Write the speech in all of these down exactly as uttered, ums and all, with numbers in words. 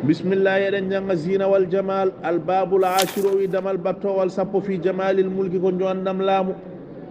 Bismillah, eɗen jannga zina wal jamal. Al babul ashiru, o wi damal battowal sappo, fi jamalil mulki, ko joɗndam laamu.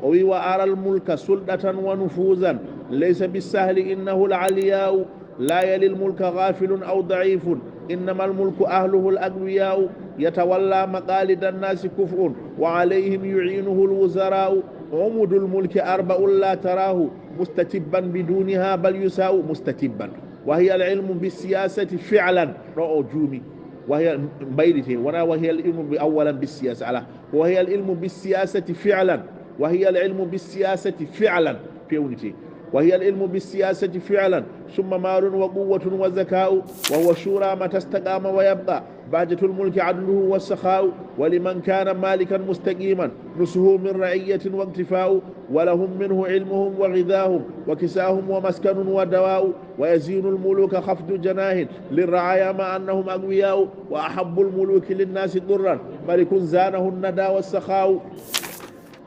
O wi wa aral mulka sulɗatan wa nufuzan laysa bisahli innahu al aliyau la yali al mulka ghafilun aw daifun innama al mulku ahluhu al aqwiyau yatawalla maqalida annasi kuf'un wa alayhim yu'inuhu al wuzarau. Umudul mulki arba'un la tarahu mustatibban biduniha bal yusau mustatibban. Wa hiya al ilmu bis siyasati fi'lan. Ɗo o juumi. Wa hiya mbaylite, wona wa hiya al ilmu bi awwalan bis siyasa, ala. Wa hiya al ilmu bis siyasati fi'lan. Wa hiya al ilmu bis siyasati fi'lan. Pewnite. Wa hiya al ilmu bis siyasati fi'lan. Summa malun wa quwwatun wa zaka'u. Wa huwa shura mata istaqama wa yabqa. Bahjatul mulki adluhu wa sakha'u. Wa liman kana malikan mustaqiman. Nusuhu min ra'iyyatin wa iktifa'u. Wa lahum minhu ilmuhum wa ghidhahum. Wa kisahum wa maskanun wa dawa'u. Wa yazinu al muluka khafdu janahin. Lirra'aya ma annahum aqwiya'u. Wa ahabbul muluki linnasi durran. Malikun zanahu an nada wa sakha'u.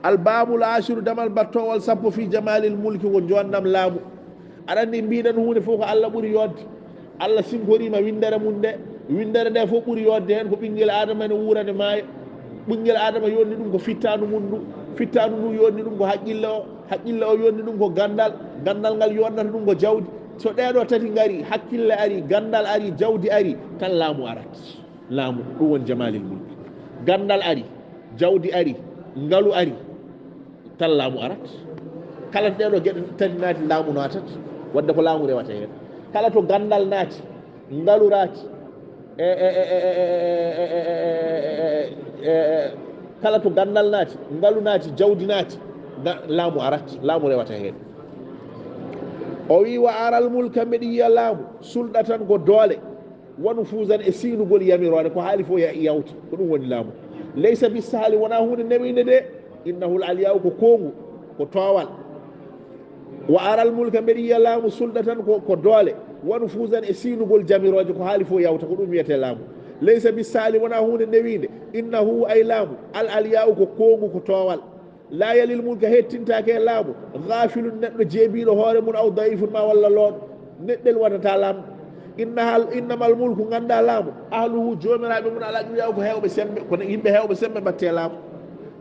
Al babul ashiru, damal battowal sappo, fi jamalil mulki, wo joɗndam laamu. Aɗa anndi mbiɗen huunde fof ko Allah ɓuri yodde. Allah sinkorima winndere mum nde. Winndere nde fof ɓuri yodde heen ko ɓinngel Adama ene wuura ne maaya. Ɓinngel Adama yonni ɗum ko fittaandu mum ndu. Fittaandu ndu yonni ɗum ko haqqille o. Haqqille o yonni ɗum ko ganndal. Ganndal ngal yonnata ɗum ko jawdi. So ɗeeɗo tati ngari, haqqille ari, ganndal ari, jawdi ari, tan laamu arat. Laamu, ɗum woni jamalil mulki. Ganndal ari, jawdi ari, ngalu ari, tan laamu arat. Kala to ɗeeɗo geɗe tati naati, laamu naatat. Wadde ko laamu rewata heen. Kala to ganndal naati, ngalu naati, e, e, e, e, kala to ganndal naati, ngalu naati, jawdi naati, ga-, laamu arat, laamu rewata heen. O wi wa aral mulka, mbeɗa yiya laamu, sulɗatan ko doole. Wa nufuzan, e siynugol yamiroore, ko haali fof ya-, yawta, ko ɗum woni laamu. Laysa bi sahli, wonaa huunde newiinde de. Innahu al aliyau, ko koongu, ko toowal. Wa aral mulka, mbeɗa yiya laamu, sulɗatan ko, ko doole. Wa nufuzan, e siynugol jamirooje, ko haali fof yawta, ko ɗum wiyetee laamu. Laysa bi sahli, wonaa huunde newiinde. Innahu, ay laamu, al aliyau, ko koongu, ko toowal. La yalil mulka, hettintaake e laamu. Ghafilun, neɗɗo jeebiiɗo hoore mum, aw daifun ma walla looɗo. Neɗɗel waɗata laamu. Innahal, innamal mulku, ngannda laamu. Ahluhu, joomiraaɓe mum, al aqwiya, ko heewɓe semmbe, kono yimɓe heewɓe semmbe mbaɗte laamu.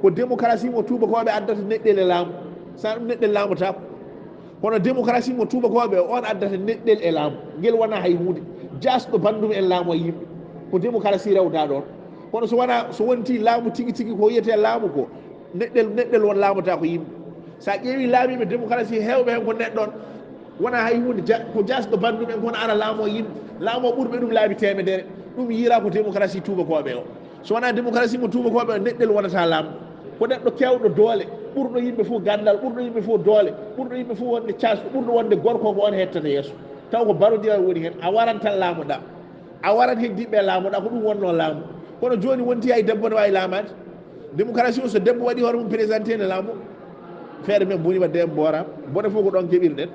Ko démocratie mo tuubakooɓe addata neɗɗel e laamu. Sa ɗum neɗɗel laamotaako. Kono démocratie mo tuubakooɓe, on addata neɗɗel e laamu. Ngel wonaa hay huunde. Jaasɗo banndum en laamu e yimɓe. Ko démocratie rewda ɗoon. Kono so wonaa, so wonti laamu tigi tigi ko wiyetee laamu ko, neɗɗel, neɗɗel won laamata ko yimɓe. So a ƴeewi laamiiɓe démocratie heewɓe heen ko neɗɗon, wonaa hay huunde, ja-, ko jaasɗo banndum en kono ara laamoo yimɓe. Laamoo ɓurɓe ɗum laabi teemedere. Ɗum yiira ko démocratie tuubakooɓe o. So wonaa démocratie mo tuubakooɓe o, neɗɗel wonata laamu. Ko neɗɗo keewɗo doole, ɓurɗo yimɓe fof ganndal, ɓurɗo yimɓe fof doole, ɓurɗo yimɓe fof wonde caasɗo, ɓurɗo wonde gorko ko on hettata yeeso. Taw ko barodiral woni heen, a waran tan laamoɗaa. A waran heddiiɓe laamoɗaa, ko ɗum wonnoo laamu. Kono jooni wonti hay debbo ne waawi laamaade. Démocratie o, so debbo waɗi hoore mum présenté ne laamu. Feere men boni wadde en mboora. Bone fof ko ɗon keɓirɗen.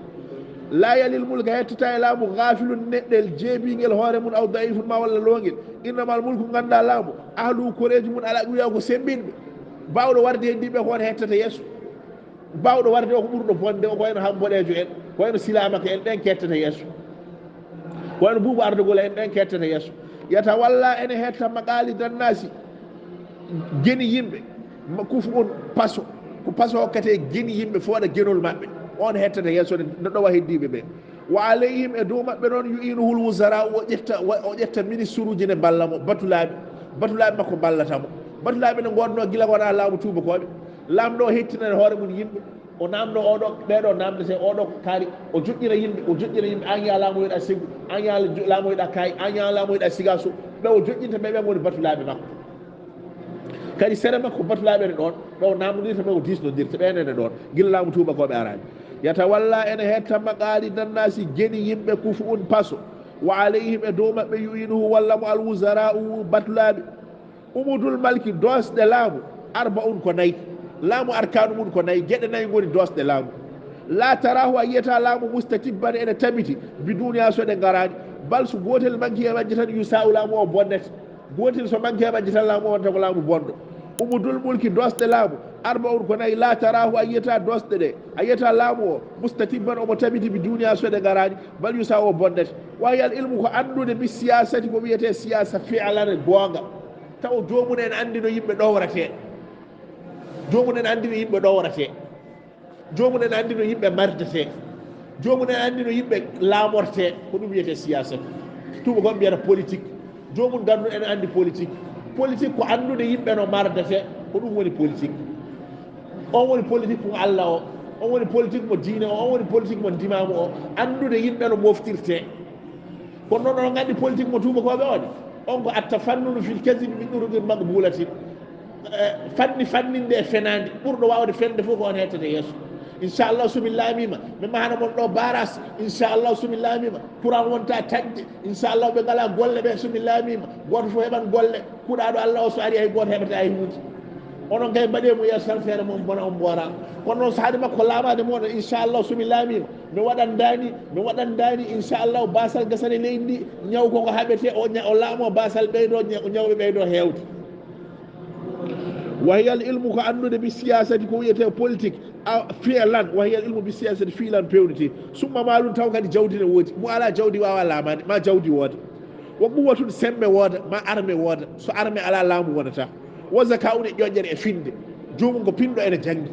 La yalil mulka, hettata e laamu, ghafilun, neɗɗel jeebiingel hoore mum, aw daifun ma walla loongel. Innamal mulku, ngannda laamu, ahlu, koreeji mum, al aqwiya, ko semmbiɗɓe. Baawɗo warde heddiiɓe ko on hettata yeeso. Baawɗo warde o ko ɓurɗo bonde o, ko wayno Hamboɗeejo en, ko wayno Silaamaka en, ɓen kettata yeeso. Ko wayno Buubu Ardagol en, ɓen kettata yeeso. Yatawalla, ene hetta maqalida nnasi, geni yimɓe, ma-, kuf'un, paso. Ko paso hokkete geni yimɓe, fooɗa genol maɓɓe. On hettata yeeso ne, no ɗowa heddiiɓe ɓe. Wa alayhim, e dow maɓɓe noon, yu'inuhul wuzara, o ƴetta, wa-, o ƴetta ministre uji ne mballa mo, batulaaɓe. Batulaaɓe makko mballata mo. Batulaaɓe ne ngoodnoo gila ko wonaa laamu tuubakooɓe. Laamɗo o hettinani hoore mum yimɓe. O naamno oɗo, ɓeɗo naamnete, oɗo ko kaari. O joƴƴina yimɓe, o joƴƴina yimɓe. An yaa laamoyɗa Segu, an yaa jo-, laamoyɗa Kaay, an yaa laamoyɗa Sigaso. Ɓe o joƴƴinta ɓe, ɓe ngoni batulaaɓe makko. Kadi sere makko batulaaɓe ne ɗoon, ɓe o naamnondirta, ɓe o diisnondirta, ɓe nene ɗoon. Gila laamu tuubakooɓe araani. Yatawalla, ene hetta maqalida nnasi, geni yimɓe, kuf'un, paso. Wa alayhim, e dow maɓɓe, yu'inuhu, walla mo, al wuzara'u, batulaaɓe. Umudul malki, doosɗe laamu, arba'un, ko nayi. Laamu, arkaanu mum ko nayi, geɗe nayi ngoni doosɗe laamu. La tarahu, a yiyata laamu, mustatibban, ene tabiti, biduniha, so ɗe ngaraani. Bal, so gootel manki e majje tan, yusa'u, laamu o bonnete. Gootel so manki e majje tan, laamu o wonta ko laamu bonɗo. Umudul mulki, doosɗe laamu, Arbaun ko nayi, la tarahu, a yiyata doosɗe ɗe, a yiyata laamu o, mustatibban, omo tabiti, bi duniya, so ɗe ngaraani, bal yusa, o bonnete. Wa hiya al ilmu, ko anndude, bi siyasati, ko wiyetee siyaasa, fi'lan, e goonga. Taw joomum en anndi no yimɓe ɗowratee. Joomum en anndi no yimɓe ɗowratee. Joomum en anndi no yimɓe mardetee. Joomum en anndi no yimɓe laamortee. Ko ɗum wiyetee siyaasa. Tuubakooɓe mbiyata politique. Joomum ganndun en anndi politique. Politique ko anndude yimɓe no mardetee. Ko ɗum woni politique. On woni politique mo Alla o. On woni politique mo diine o. On woni politique mo ndimaamu o. Anndude yimɓe no moftirtee. Kono noon, oɗon nganndi politique mo tuubakooɓe o de, on ko attafannunu fil kadhibi min turuqin maqbulatin. Eh, fanni fanninde e fenaande, ɓurɗo waawde fende fof ko on hettata yeeso. Inchallah, so mi laamiima, mi mahana mon ɗo baras. Inchallah, so mi laamiima, courant wonta taƴde. Inchallah, ɓe ngalaa golle ɓe, so mi laamiima, gooto fof heɓan golle. Kuuɗaaɗo Alla o, so ari, hay gooto heɓata hay huunde. Onon kay, mbaɗee mo yeeso tan, feere mon bona, on mboora. Kono noon, so haade makko laamaade mooɗon, inchallah, so mi laamiima, mi waɗan daani, mi waɗan daani, inchallah, baasal gasane leydi ndi, ñaw ko ko haɓetee, o ña-, o laamoo, baasal ɓeydoo, ña-, ñawɓe ɓeydoo heewde. Wa hiya al ilmu, ko anndude, bi siyasati, ko wiyetee politique, a, fi'lan, wa hiya al ilmu bi siyasati, fi'lan, peewniti. Summa maalun, taw kadi jawdi ne woodi. Mo alaa jawdi waawaa laamaade, ma jawdi wooda. Wa quwwatun, semmbe wooda, ma arme wooda. So arme alaa, laamu wonataa. Wa zaka'un, e ƴoƴƴere, e finde. Joomum ko pinɗo, ene janngi.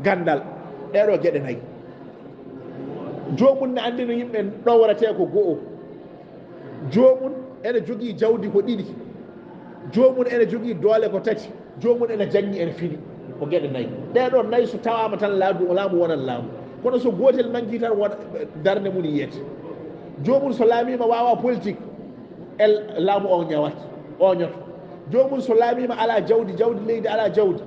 Ganndal. Ɗee ɗoo geɗe nayi. Joomum ne anndi no yimɓe ɗowratee, ko go'o. Joomum ene jogii jawdi, ko ɗiɗi. Joomum ene jogii doole, ko tati. Joomum ene janngi, ene fini, ko geɗe nayi. Ɗee ɗoo nayi so tawaama tan, laamu, laamu wonan laamu. Kono so gootel manki tan, wona darnde mum yiyete. Joomum so laamiima waawaa politique, el laamu o ñawat, o ñoto. Joomum so laamiima alaa jawdi, jawdi leydi alaa jawdi,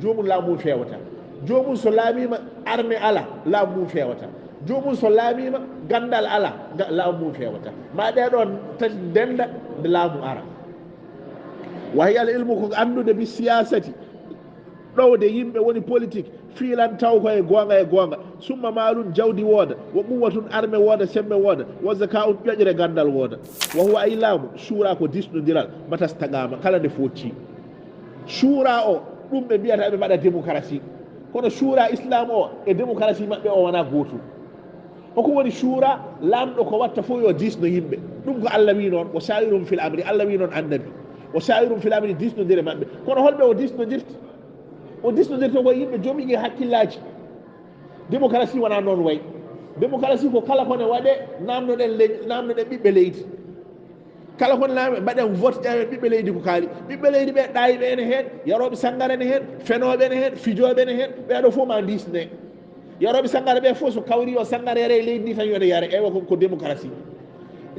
joomum laamu mum feewata. Joomum so laamiima arme alaa, laamu mum feewata. Joomum so laamiima ganndal alaa, nga-, laamu mum feewata. Ma ɗee ɗoo tati ndennda, nde laamu ara. Wa hiya al ilmu, ko anndude, bi siyasati, ɗowde yimɓe, woni politique, fi'lan, taw ko e goonga, e goonga. Summa maalun, jawdi wooda, wa quwwatun, arme wooda, semmbe wooda, wa zaka'un, ƴoƴre ganndal wooda. Wa huwa, ay laamu, shura, ko diisnondiral, mata staqama, kala nde fooccii. Shura o, ɗum ɓe mbiyata, ɓe mbaɗa démocratie. Kono shura islam o e démocratie maɓɓe o wonaa gootum. Hoko woni shura? Laamɗo ko watta fof yo diisno yimɓe. Ɗum ko Alla wi noon, wa shawirhum fil amri. Alla wi noon Annabi, wa shawirhum fil amri, diisnondire maɓɓe. Kono holɓe o diisnondirta? O diisnondirta ko yimɓe joom igi hakkillaaji. Démocratie wonaa noon wayi. Démocratie ko kala ko ne waɗee, naamnoɗen leñ-, naamnoɗen ɓiɓɓe leydi. Kala ko ne laamee, mbaɗen vote, ƴeewen ɓiɓɓe leydi ko kaali. Ɓiɓɓe leydi ɓe, ɗaayɓe ene heen, yarooɓe sanngara ene heen, fenooɓe ene heen, fijooɓe ene heen, ɓee ɗoo fof ma ndiisne. Yarooɓe sanngara ɓee fof, so kawri yo sanngara yare e leydi ndi tan, yo ne yare. Eywa, ko, ko démocratie.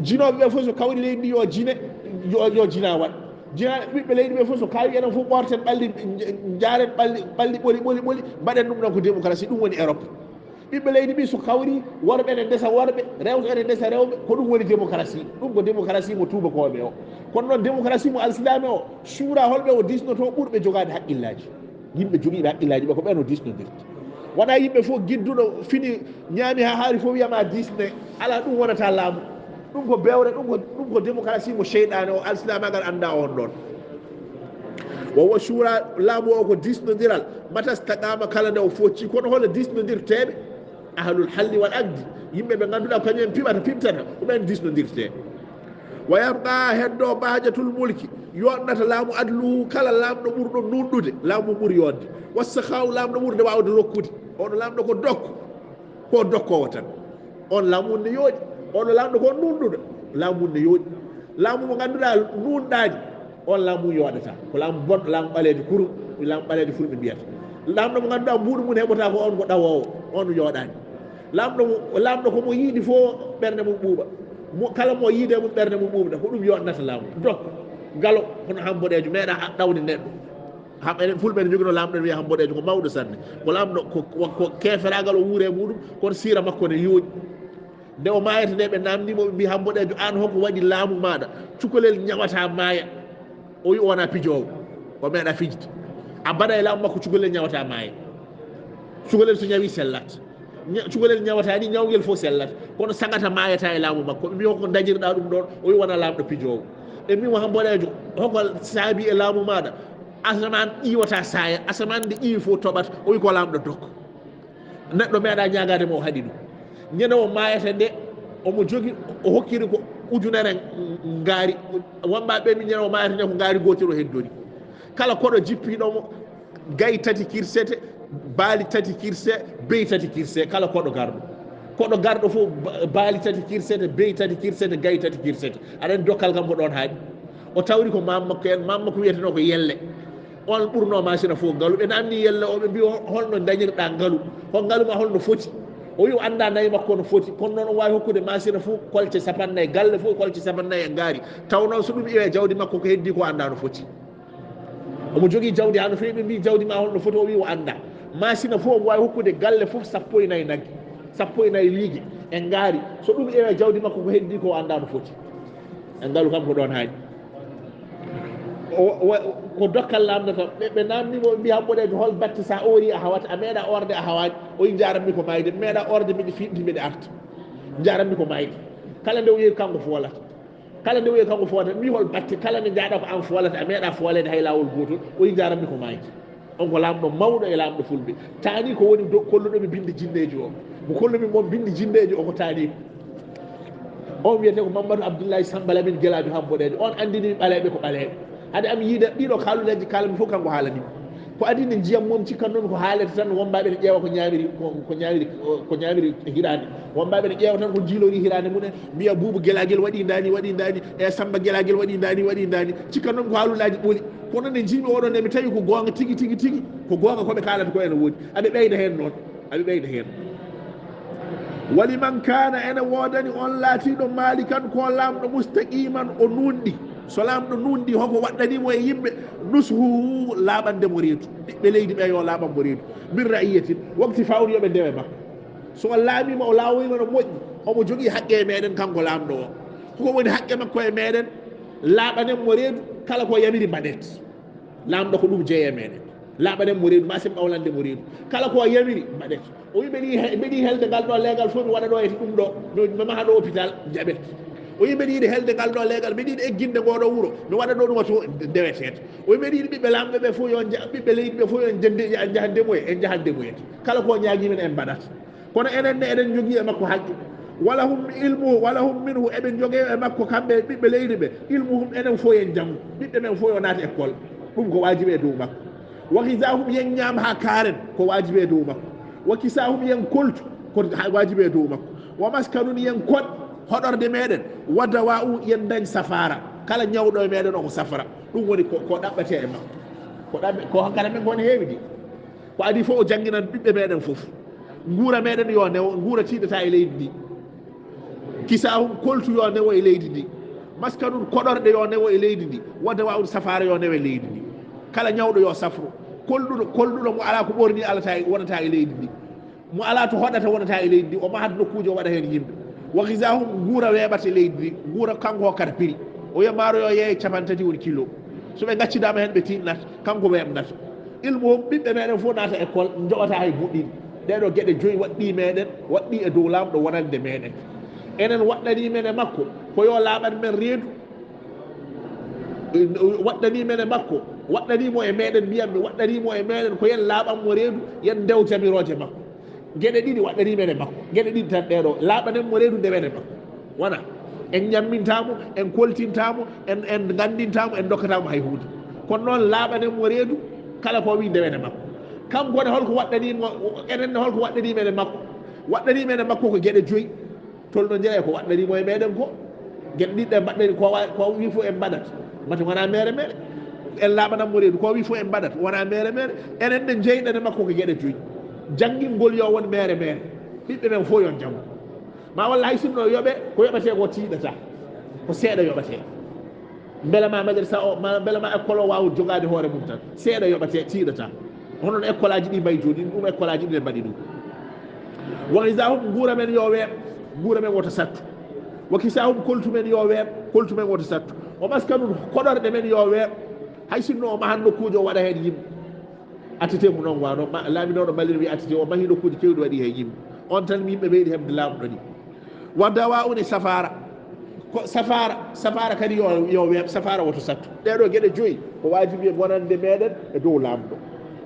Jinooɓe ɓee fof, so kawri leydi ndi, yo jine, yo, yo jina waɗ. Jina, ɓiɓɓe leydi ɓee fof, so kaawi, enen fof ɓoorten ɓalli, njaaren ɓalli, ɓalli ɓoli, ɓoli, ɓoli, mbaɗen ɗum ɗon ko démocratie. Ɗum woni Europe. Ɓiɓɓe leydi ɓi so kawri, worɓe ene ndesa worɓe, rewɓe ene ndesa rewɓe, ko ɗum woni démocratie. Ɗum ko démocratie mo tuubakooɓe o. Kono noon, démocratie mo alsilaame o, shura, holɓe o diisnotoo? Ɓurɓe jogaade haqqillaaji. Yimɓe jogiiɓe haqqillaaji ɓe, ko ɓeen o diisnondirta. Wonaa yimɓe fof gidduɗo fini, ñaami haa haari fof, wiyama diisne. Alaa, ɗum wonata laamu. Ɗum ko bewre, ɗum ko, ɗum ko démocratie mo seyɗaane o, alsilaamaagal anndaa on ɗon. Wa huwa shura, laamu o ko diisnondiral, mata staqama, kala nde o focci. Kono hol diisnondirteeɓe? Ahlul halli wal aqdi, yimɓe ɓe ngannduɗaa ko kañum en piɓata, piɓtata, ko ɓeen diisnondirtee. Wa yabqa, heddo, bahajatul mulki, yooɗnata laamu, adluhu, kala laamɗo ɓurɗo nuunɗude, laamu ɓuri yooɗde. Wa sakhau, laamɗo ɓurde waawde rokkude. Oɗo laamɗo ko dokko, ko dokkoowo tan. On laamu mum ne yooɗi. Oɗo laamɗo ko nuunɗuɗo, laamu mum ne yooɗi. Laamu mo ngannduɗaa nuunɗaani, on laamu yooɗata. Ko laamu bonɗo, laamu ɓaleejo kurum, laamu ɓaleejo fulɓe mbiyata. Laamɗo mo ngannduɗaa mbuuɗu mum heɓata ko on ko ɗawoowo, on yooɗaani. Laamɗo mo, laamɗo ko mo yiidi fof ɓernde mum ɓuuɓa. Mo, kala mo yiide mum ɓernde mum ɓuuɓna, ko ɗum yooɗnata laamu. Donc, galo, kono han boɗeejo, meeɗa a-, ɗawde neɗɗo. Ham-, enen fulɓe ene njogino laamɗo ene wiya han boɗeejo, ko mawɗo sanne. Ko laamɗo, ko, ko, ko keeferaagal o wuure e muɗum, kono siira makko ne yooɗi. Nde o maayata nde, ɓe naamndiimo, ɓe mbii, "Han boɗeejo, aan hoko waɗi laamu maaɗa? Cukalel ñawata maaya." O wi o wonaa pijoowo, o meeɗa fijde. A mbaɗa e laamu makko, cukalel ñawata maaya. Cukalel so ñawi sellat. Ña-, cukalel ñawata ni, ñawngel fof sellat. Kono sagata maayata e laamu makko. Ɓe mbii, "Hoko ndañirɗaa ɗum ɗoon?" O wi, "Wonaa laamɗo pijoowo." Ɓe mbii mo, "Han boɗeejo, hoko saabi e laamu maaɗa?" Asamaan ƴiiwata saaya, asamaan nde ƴiiwi fof toɓat. O wi ko laamɗo dok. Neɗɗo meeɗa ñaagaade mo o haɗi ɗum. Ñande o maayata nde, omo jogi, o hokkiri ko ujunere ngaari. Wammbaaɓe ɓe mbi ñande o maayata nde ko ngaari gootel o heddori. Kala koɗo jippiiɗo mo, gayi tati kirsete, baali tati kirse, beyi tati kirse, kala koɗo garɗo. Koɗo garɗo fof, ba-, baali tati kirsete, beyi tati kirsete, gayi tati kirsete. Aɗa anndi dokkal kam ko ɗoon haaɗi. O tawri ko maam makko en, maam makko wiyeteno ko Yelle. On ɓurno masina fof ngalu. Ɓe namni Yelle o, ɓe mbi, "Hol-, holno dañirɗa ngalu? Ko ngalu ma holno foti?" O wi o annda nayi makko no foti. Kono noon o waawi hokkude masina fof kolte sapannay, galle fof kolte sapannay e ngaari. Taw noon so ɗum iwe jawdi makko ko heddi ko annda no foti. Omo jogii jawdi haa no feewi, ɓe mbi, "Jawdi ma holno foti?" O wi o annda. Masina fof omo waawi hokkude galle fof sappo e nayi nagge, sappo e nayi liige e ngaari. So ɗum iwe jawdi makko ko heddi ko annda no foti. E ngalu kam ko ɗoon haaɗi. O, o, ko dokkal laamɗo kam. Ɓe, ɓe namni mo, ɓe mbi, "Hamboɗeejo, hol batte so a oori a hawat, a meeɗa oorde a hawaani?" O wi, "Njarammi ko maayde, mi meeɗa oorde, miɗo fiɗdi, miɗo arta. Njarammi ko maayde." Kala nde o yehi kanko foolata. Kala nde o yehi kanko foolata, mi hol batte, kala nde njaaɗa ko aan foolata, a meeɗa fooleede hay laawol gootol, o wi, "Njarammi ko maayde." On ko laamɗo mawɗo e laamɗo fulɓe. Taani ko woni do-, kolluɗo mi binndi jinneeji o. Mo kollu mi mon binndi jinneeji o ko taani. On wiyetee ko Mamadou Abdoulaye Samba Lamine Gelaajo Hamboɗeejo. On anndini mi ɓaleeɓe ko ɓaleeɓe. Hade am yiide ɗiɗo kaaluleeji kaalan mi fof kanko haalani mi. Ko adii nde njiyam mum cikkan noon ko haalete tan, wonɓe ɓe ne ƴeewa ko ñaamiri, ko, ko ñaamiri, ko ñaamiri hiraande. Wonɓe ɓe ne ƴeewa tan ko njiilori hiraande mum en, mbiya Buubu Gelagel waɗi ndaani, waɗi ndaani, e Samba Gelagel waɗi ndaani, waɗi ndaani. Cikkan noon ko haalulaaji ɓoli. Kono nde njiimi oɗo nde mi tawi ko goonga tigi, tigi, tigi, ko goonga ko ɓe kaalata ko ene woodi. Aɓe ɓeyda heen noon. Aɓe ɓeyda heen. Wali man kaana, ene woodani on laatiiɗo maalikan ko laamɗo mustaqiman o nuunɗi. So laamɗo nuunɗi, hoko waɗɗani mo e yimɓe? Nushu, laaɓande mo reedu. Ɓiɓɓe leydi ɓe yo laaɓan mo reedu. Min ra'iyatin, wakti fawri yo ɓe ndewe makko. So o laamiima, o laawoyiima no moƴƴi, omo jogii haqqe e meeɗen kanko laamɗo o. Koko woni haqqe makko e meeɗen, laaɓanen mo reedu, kala ko yamiri mbaɗet. Laamɗo ko ɗum jeyi e meeɗen. Laaɓanen mo reedu, ma sen ɓawlande mo reedu. Kala ko o yamiri, mbaɗet. O wi, "Mbeɗi he-, mbeɗi helde ngal ɗo leegal fof, mi waɗa ɗo e ɗum ɗo, mi, mi maha ɗo hôpital, jaɓet." O wi, "Mbeɗi yiɗi helde ngal ɗo leegal, mbeɗi yiɗi egginde ngo ɗo wuro, mi waɗa ɗo ɗum to ndeweteet." O wi, "Mbeɗi yiɗi ɓiɓɓe laamɓe ɓe fof yo nja-, ɓiɓɓe leydi ɓe fof yo njende-, nja-, njaha ndemoye, en njaha ndemoye." Kala ko o ñaagii men en mbaɗat. Kono enen ne eɗen njogii e makko haqqe. Wala hum ilmu, wala hum minhu, eɓe njogee e makko kamɓe ɓiɓɓe leydi ɓe. Ilmu hum, enen fof en janngu. Ɓiɓɓe men fof yo naat école. Ɗum ko waajibi e dow makko. Wa ghizahum, yen ñaam haa kaaren, ko waajibi e dow makko. Wa kisahum, yen koltu, ko ha-, waajibi e dow makko. Wa maskanun, yen koɗ hoɗorde meeɗen. Wa dawa'u, yen dañ safaara. Kala ñawɗo e meeɗen o ko safara. Ɗum woni ko, ko ɗaɓɓatee e makko. Ko ɗaɓɓe, ko hankara men ko ne heewi di. Ko adii fof o jannginan ɓiɓɓe meeɗen fof. Nguura meeɗen yo newo, nguura tiiɗata e leydi ndi. Kisahum, koltu yo newo e leydi ndi. Maskanun, koɗorɗe yo newo e leydi ndi. Wa dawa'un, safaara yo newo e leydi ndi. Kala ñawɗo yo safro. Kolɗuɗo, kolɗuɗo mo alaa ko ɓorni alata e, wonata e leydi ndi. Mo alaa to hoɗata wonata e leydi ndi. O mahat nokkuuje o waɗa heen yimɓe. Wa ghizahum, nguura weeɓata e leydi ndi. Nguura kanko o kata piri. O wiya maaro yo yeeye capanɗe tati woni kilo. So ɓe ngaccidaama heen ɓe tiiɗnata, kanko weeɓnata. Ilmu hum, ɓiɓɓe meeɗen fof naata école, njoɓata hay goɗɗin. Ɗee ɗoo geɗe joyi waɗɗii meeɗen, waɗɗii e dow laamɗo wonande meeɗen. Enen waɗɗanii men e makko, ko yo laaɓan men reedu. Waɗɗanii men e makko, waɗɗanii mo e meeɗen, mbiyan mi, waɗɗanii mo e meeɗen, ko yen laaɓan mo reedu, yen ndew jamirooje makko. Geɗe ɗiɗi waɗɗanii men e makko, geɗe ɗiɗi tan ɗee ɗoo, laaɓanen mo reedu, ndewen e makko. Wona en ñammintaa mo, en koltintaa mo, en, en nganndintaa mo, en ndokkataa mo hay huunde. Kono noon laaɓanen mo reedu, kala ko o wii ndewen e makko. Kanko ne holko waɗɗanii mo, enen ne holko waɗɗanii men e makko? Waɗɗanii men e makko ko geɗe joyi. Tolno jeeya ko waɗɗanii mo e meeɗen ko. Geɗe ɗiɗi ɗe mbaɗɗen ko wa-, ko wii fof en mbaɗat. Mate wona meere meere. En laaɓanan mo reedu, ko wii fof en mbaɗat, wona meere meere. Enen ne jeyɗen e makko ko geɗe joyi. Janngingol yo won meere meere. Ɓiɓɓe men fof yo njanngu. Ma walla hay sinno yoɓe, ko yoɓetee ko tiiɗata. Ko seeɗa yoɓetee. Mbela ma madrasa o, ma, mbela ma école o waawa jogaade hoore mum tan. Seeɗa yoɓetee, tiiɗata. Hono no école aji ɗi mbayi jooni, ɗum école aji ɗi ne mbaɗi ɗum. Wa ghizahum, nguura men yo weeɓ, nguura men wota sattu. Wa kisahum, koltu men yo weeɓ, koltu men wota sattu. Wa maskanun, koɗorɗe men yo weeɓ. Hay sinno o mahan nokkuuje o waɗa heen yimɓe. Attete mum noon wano ma-, laaminooɗo Mali no wiya attete, o mahi nokkuuji keewɗi waɗi heen yimɓe. On tan yimɓe ɓeydi heɓde laamɗo ni. Wa dawa'un, e safaara. Ko safaara, safaara kadi yo, yo weeɓ, safaara woto sattu. Ɗee ɗoo geɗe joyi ko waajibi e bonannde meɗen e dow laamɗo.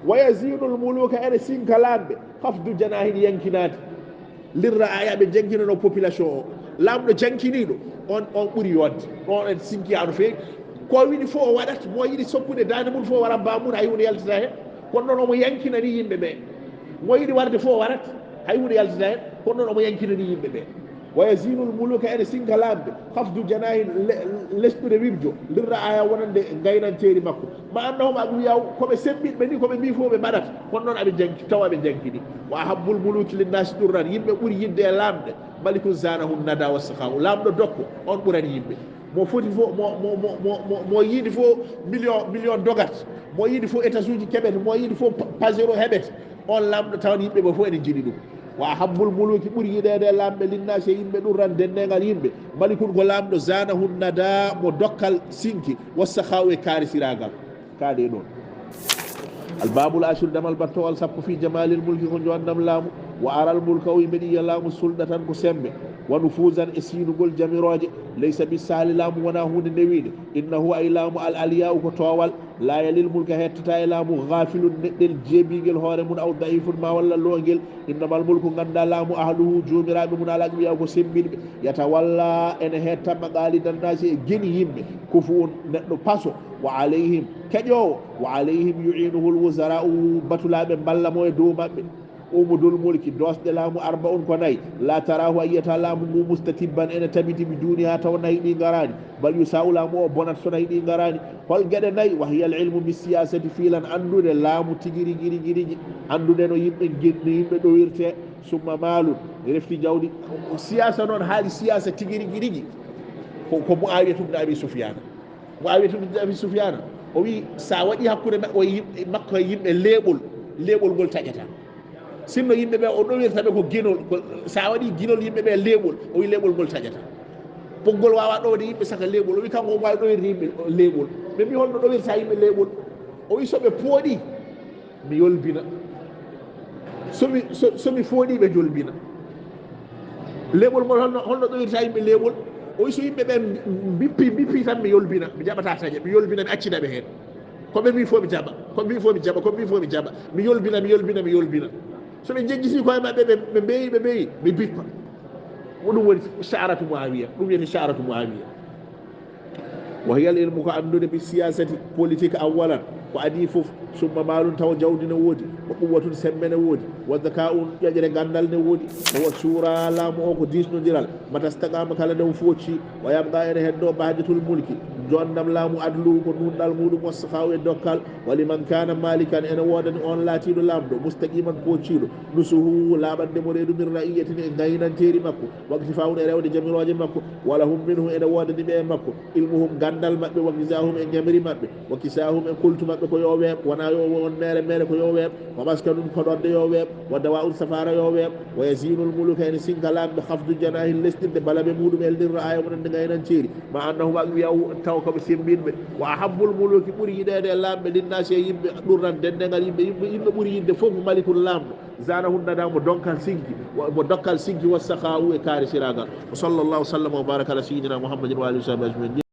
Wa yazinul muluka, ene sinka laamɓe, hafdu janahin, yankinaade. Lirra aya ɓe jankinano population o. Laamɗo jankiniiɗo, on, on ɓuri yodde. Ɗon en sinkiyaano feewi. Ko o wiɗi fof o waɗat, mo yiɗi soppude daande mum fof wara baa mum, hay huunde yaltata heen. Kono noon omo yankinani yimɓe ɓe. Mo yiɗi warde fof o warat, hay huunde yaltata heen. Kono noon omo yankinani yimɓe ɓe. Wa yazinul muluka, ene sinka laamɓe, hafdu janahin, le-, lesɗude wirjo, lirra aya wonande ngaynanteeri makko. Ma annahum aɗum yaw, ko ɓe sembiɗɓe ni, ko ɓe mbii fof ɓe mbaɗat. Kono noon aɓe janki, tawa aɓe jankini. Wa ahabbul muluki linnaasi durran, yimɓe ɓuri yidde e laamɓe, malikun zanahun nada wa sakhaw, laamɗo dokko, on ɓurani yimɓe. Mo foti fof, mo, mo, mo, mo, mo, mo yiɗi fof million, million dogat, mo yiɗi fof étage uji keɓete, mo yiɗi fof pa-, pajero heɓete, on laamɗo tawan yimɓe ɓe fof ene njiɗi ɗum. Wa ahabbul muluki, ɓuri yiɗeede e laamɓe, linnaasi e yimɓe, durran, denneengal yimɓe, malikun, ko laamɗo, zanahun nada, mo dokkal sinki, wa sakhaw, e kaarisiraagal. Kaade ɗon. Albabul ashir, damal battowal sappo, fi jamalil mulki, ko joɗndam laamu. Wa aral mulka, o wi mbeɗa yiya laamu, suldatan, ko sembe, wa nufuzan, e siinugol jamirooje, laysa bi sahli, laamu wona huunde newiinde, innahu, ay laamu, al aliyau, ko toowal, la yalil mulka, hettata e laamu, ghafilun, neɗɗel jeebiingel hoore mum, aw daifun, ma walla loongel, innamal mulku, ngannda laamu, ahluhu, joomiraaɓe mum, al aqiya, ko sembiɗɓe, yatawalla, ene hetta, maqalidan nasi, e geni yimɓe, kufuun, neɗɗo paso, wa alayhim, keƴoowo, wa alayhim yu'inuhul wuzara'u, batulaaɓe mballa mo e dow maɓɓe. Umudul mulki, doosɗe laamu, arba'un, ko nayi, la tarahu, a yiyata laamu ngu, mustatibban, ene tabiti, bi duniha, taw nayi ɗi ngaraani, bal yusa'u, laamu o bonat so nayi ɗi ngaraani. Hol geɗe nayi? Wa hiya al ilmu bi siyasati, fiilan anndude laamu tigi rigi rigi rigi, anndude no yimɓe gin-, no yimɓe ɗowirte, summa maalun, refti jawdi. Siyaasa noon, haali siyaasa tigi rigi rigi, ko, ko Muawiyatu ibn Abi Sufyana. Muawiyatu ibn Abi Sufyana, o wi, sa waɗi hakkunde ma-, o yim-, makko e yimɓe leeɓol, leeɓol ngol taƴata. Sinno yimɓe ɓe o ɗowirta ɓe ko ginol, ko, sa waɗi ginol yimɓe ɓe leeɓol, o wi leeɓol ngol taƴata. Poggol wawa ɗowde yimɓe saka leeɓol, o wi kanko o wawi ɗowirde yimɓe leeɓol. Ɓe mbi holno ɗowirta yimɓe leeɓol? O wi so ɓe pooɗi, mi yolbina. So mi, so, so mi fooɗi, ɓe jolbina. Leeɓol ngol holno, holno ɗowirta yimɓe leeɓol? O wi so yimɓe ɓe mbippi, mbippi tan mi yolbina, mi jaɓata taƴa, mi yolbina, mi accida ɓe heen. Ko ɓe mbi fof mi jaɓa, ko ɓe mbi fof mi jaɓa, ko ɓe mbi fof mi jaɓa. Mi yolbina, mi yolbina, mi yolbina. So ɓe jejjiti koye maɓɓe, ɓe, ɓe mbeyi, ɓe mbeyi, mi bippa. Ko ɗum woni sha'ratu Muawiya, ɗum wiyete sha'ratu Muawiya. Wa hiya al ilmu, ko anndude, bi siyasati, politique, awwalan, ko adii fof, summa maalun, tawa jawdi ne woodi, wa quwwatun, semmbe ne woodi, wa dhaka'un, ƴoƴre ganndal ne woodi, wa shura, laamu o ko diisnondiral, mata staqama, kala nde o foocci, wa yabqa, ene heddo, bahjatul mulki, joɗndam laamu, adlu, ko nuunɗal muuɗum, wa sakha'u, e dokkal, wa liman kana malikan, ene woodani on laatiiɗo laamɗo, mustaqiman, poocciiɗo, nusuhu, laaɓande mo reedu, min ra'iyatin, e ngaynanteeri makko, wa iktifa'un, e rewde jamirooje makko, wa lahum minhu, ene woodani ɓe e makko, ilmuhum, ganndal maɓɓe, wa ghizahum, e ñamri maɓɓe, wa kisahum, e koltu maɓɓe, ko yo weeɓ, wona yo won meere meere, ko yo weeɓ, wa maskanun, koɗorde yo weeɓ, wa dawa'un, safaara yo weeɓ, wa yazinul muluka, ene sinka laamɓe, khafdu janahin, lesɗirde balabe muuɗum en, lirra'aya, wonande ngaynanteeri, ma annahum aghniya, taw ko ɓe semmbiɗɓe, wa ahabbul muluki, ɓuri yiɗeede e laamɓe, linnaasi, e yimɓe, durran, denndengal yimɓe, yimɓe, yimɓe ɓuri yiɗde fof ko malikun, laamɗo, zanahun nada, mo dokkal sinki, wa, mo dokkal sinki, wa sakha'u, e kaarisiraagal. Wa sallallahu wa sallama wa baraka ala sayyidina Muhammadin wa alihi wa sahbihi ajma'in.